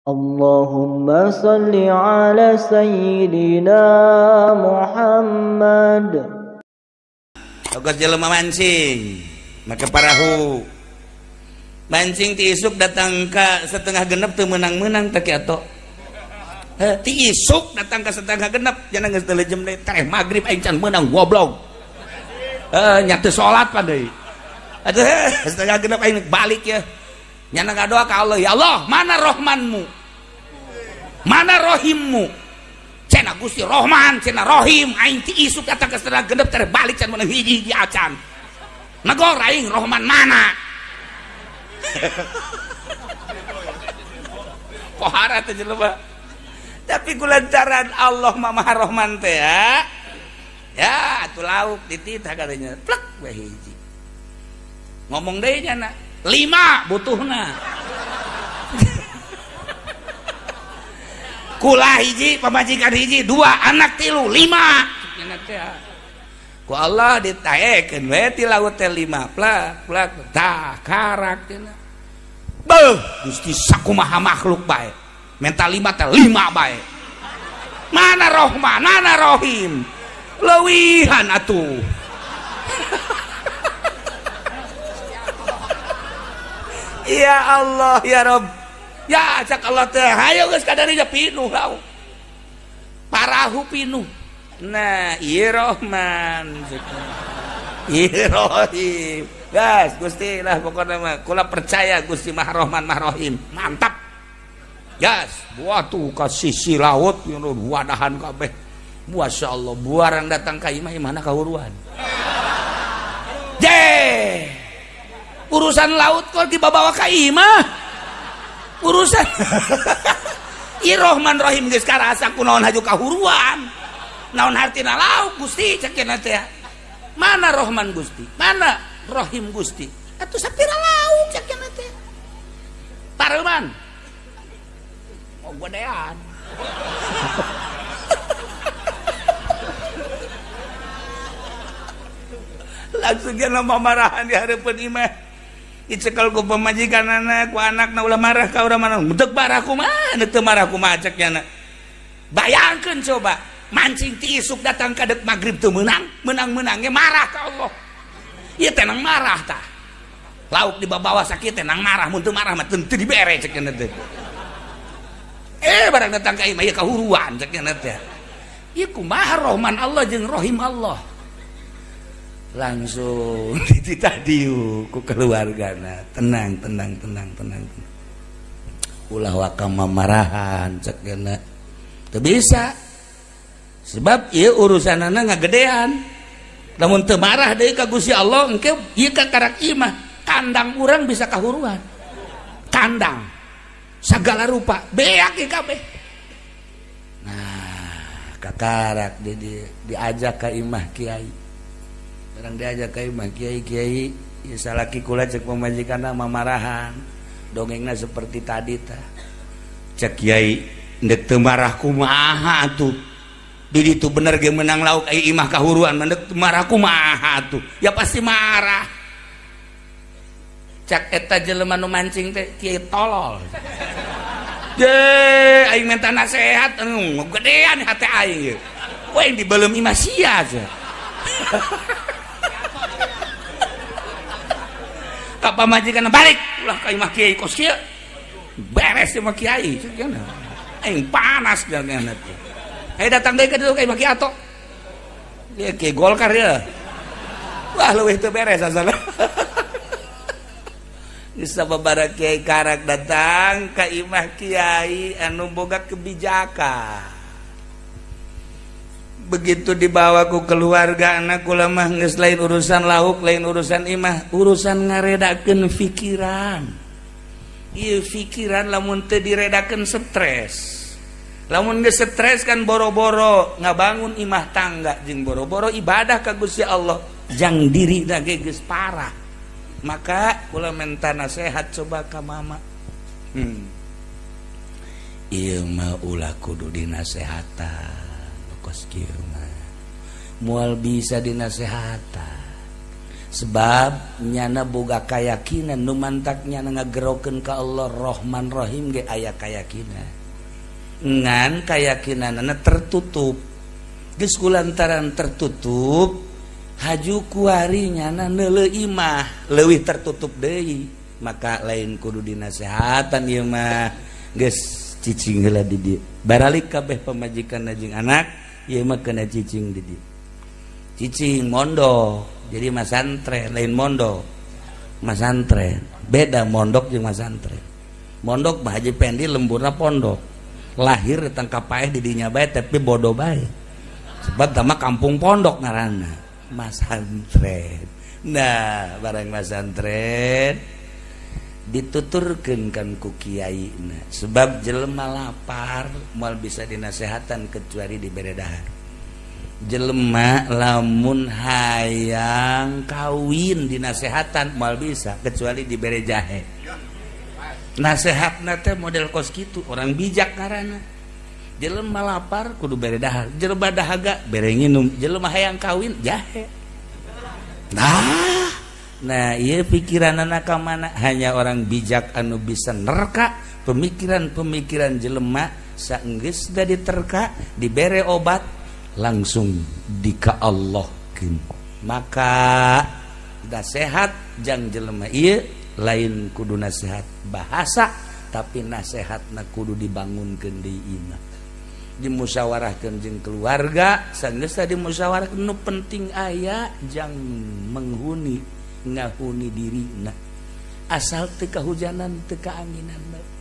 Allahumma salli ala sayyidina Muhammad. Ogos jelema mancing make parahu. Mancing ti isuk datang ka setengah genep teu meunang-meunang teh ki atoh. Ti isuk datang ka setengah genep jangan geus teu jem deui teh magrib aing can meunang goblok. Nya teu salat pan deui. Aduh setengah genep aing balik ya. Nyana ngadoa ka Allah, ya Allah, mana rohmanmu? Mana rohimmu? Cenah Gusti Rohman, cenah Rohim, aing ti isuk datang ka setengah genep teh balik can meunang hiji-hiji acan. Negor aing Rohman mana? Pohara teh jelema. Tapi kulantaran Allah Maha Rohman teh ya. Ya, atuh lauk dititah katanya. Plek we hiji. Ngomong deui nya 5 butuhna. Kula hiji, pamajikan hiji, 2 anak 3, 5. Nya teh. Ku Allah ditaekeun we ti laut teh 5 plak plak tah karak cenah. Beuh, Gusti sakumaha makhluk bae. Menta 5 teh 5 bae. Mana Rohman, mana Rohim? Leuwihan atuh. Ya Allah ya Rob. Ya cak Allah teh hayo geus kadarinya pinuh lauk. Parahu pinuh. Nah, ieu Rohman. Ieu Rohim. Gas Gusti lah pokokna mah kula percaya Gusti Maha Rohman Maha Rohim. Mantap. Gas, buah tuh ka sisi laut wadahan kabeh. Masyaallah, buarang datang ka imah imahna kahuruan. Je. Urusan laut kok dibawa ka imah. Urusan ieu Rohman Rohim geus karasa kunaon haju kahuruan. Naon hartina laut Gusti cek cenah teh. Mana Rohman Gusti? Mana Rohim Gusti? Atuh sapira lauk cek cenah teh. Pareuman. Oh godean. Langsung dia nama marahan di hareupeun imah. Dicekal ku pamajikan anak, ku anakna ulah marah ka urang mana. Deuk marah kumaha, deuk teu marah kumaha cek nya. Bayangkeun coba, mancing ti isuk datang ka deuk magrib teu meunang, meunang-meunang ge marah ka Allah. Ieu teh nang marah tah. Lauk dibawa sakit teh nang marah, mun teu marah mah teu dibere cek nya teh. Barang datang ka imah ieu kahuruan cek nya teh. Ieu kumaha Rohman Allah jeung Rohim Allah. Langsung dititah diu ku keluargana, tenang tenang tenang tenang. Ulah waka mamarahan cek nya. Teu bisa. Sebab ieu urusanana ngagedean. Lamun teu marah deui ka Gusti Allah engke ieu ka karak imah, kandang urang bisa kahuruan. Kandang sagala rupa beak ieu kabeh. Nah, kakarak diajak ka imah kiai. Barang diajak ka imah kiai, kiai ieu salaki kula cek pamajikanna mamarahan. Dongengna seperti tadi tah. Cek kiai ndek teu marah kumaha atuh. Di ditu bener ge menang lauk ai imah kahuruan mendek marah kumaha atuh. Ya pasti marah. Cak eta jelema nu mancing teh kiai tolol. Je aing minta nasehat gedean hate aing ieu. We dibeuleum imah sia aja. Ka pamajikan balik ulah ka imah kiai kos kieu. Beres imah kiai aing panas jangan teh. Datang deui ka ditu ka imah kiai atok. Ieu kiai Golkar ya. Wah leuwih teu beres asalna. Geus sababaraha kiai karak datang ka imah kiai anu boga kebijakan. Begitu dibawa ku keluarga anak kula mah geus lain urusan lauk, lain urusan imah, urusan ngaredakeun pikiran. Ieu pikiran lamun teu diredakeun stres. Lamun geus stres kan boro-boro ngabangun imah tangga jeung boro-boro ibadah ka Gusti Allah, jang diri ge geus parah. Maka kula menta nasehat coba ka mama. Ieu mah ulah kudu dinasehatan. Kos kieu mah moal bisa dinasehatan. Sebab nyana boga kayakinan nu mantak nyana ngagerokeun ka Allah Rahman Rahim ge aya kayakinan. Ngan kayakinanana tertutup. Geus kulantaran tertutup haju kuari nyana neuleuh imah leuwih tertutup deui. Maka lain kudu dinasehatan ieu mah geus cicing heula di dieu. Baralik kabeh pamajikan jeung anak ieu mah kena cicing di dieu. Cicing mondok. Jadi masantren lain mondok, masantren beda mondok jeung masantren. Mondok mah Haji Pendi lemburna pondok, lahir ditangkap paeh di dinya bae tapi bodoh bae, sebab tama kampung pondok ngaranna masantren. Nah barang masantren dituturkeun kan ku kiaina, sebab jelema lapar moal bisa dinasehatan kecuali dibere dahar. Jelema lamun hayang kawin dinasehatan moal bisa kecuali dibere jahe. Nasehatna teh model kos kitu, orang bijak ngaranna. Jelema lapar kudu bere dahar, jelema dahaga bere nginum, jelema hayang kawin jahe. Nah ieu pikiranana ka mana? Hanya orang bijak anu bisa nerka pemikiran-pemikiran jelema saenggeus da diterka dibere obat langsung dika Allahkeun. Maka nasihat jang jelema ieu lain kudu nasihat bahasa, tapi nasihatna kudu dibangunkeun deui imah. Dimusyawarahkeun jeung keluarga, sanggeus dimusyawarahkeun nu penting aya jang menghuni ngahuni dirina. Asal teu kahujanan teu kaanginan bae.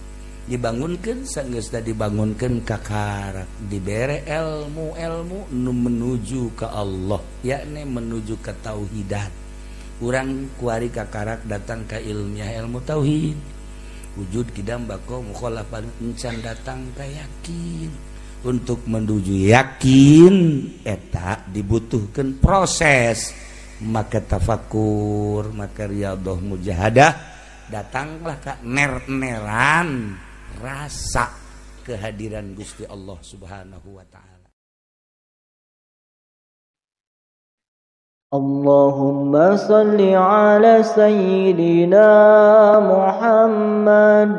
Dibangunkan sanggeus dibangunkan kakarak dibere ilmu-ilmu nu menuju ke Allah, yakni menuju ke tauhidan. Urang kuari kakarak datang ke ilmiah ilmu tauhid, wujud kidam bako mukhalafan encan datang ke yakin. Untuk menuju yakin eta dibutuhkan proses, maka tafakur, maka riyadhah mujahadah, datanglah ke ner-neran rasa kehadiran Gusti Allah Subhanahu wa ta'ala. Allahumma salli ala sayyidina Muhammad.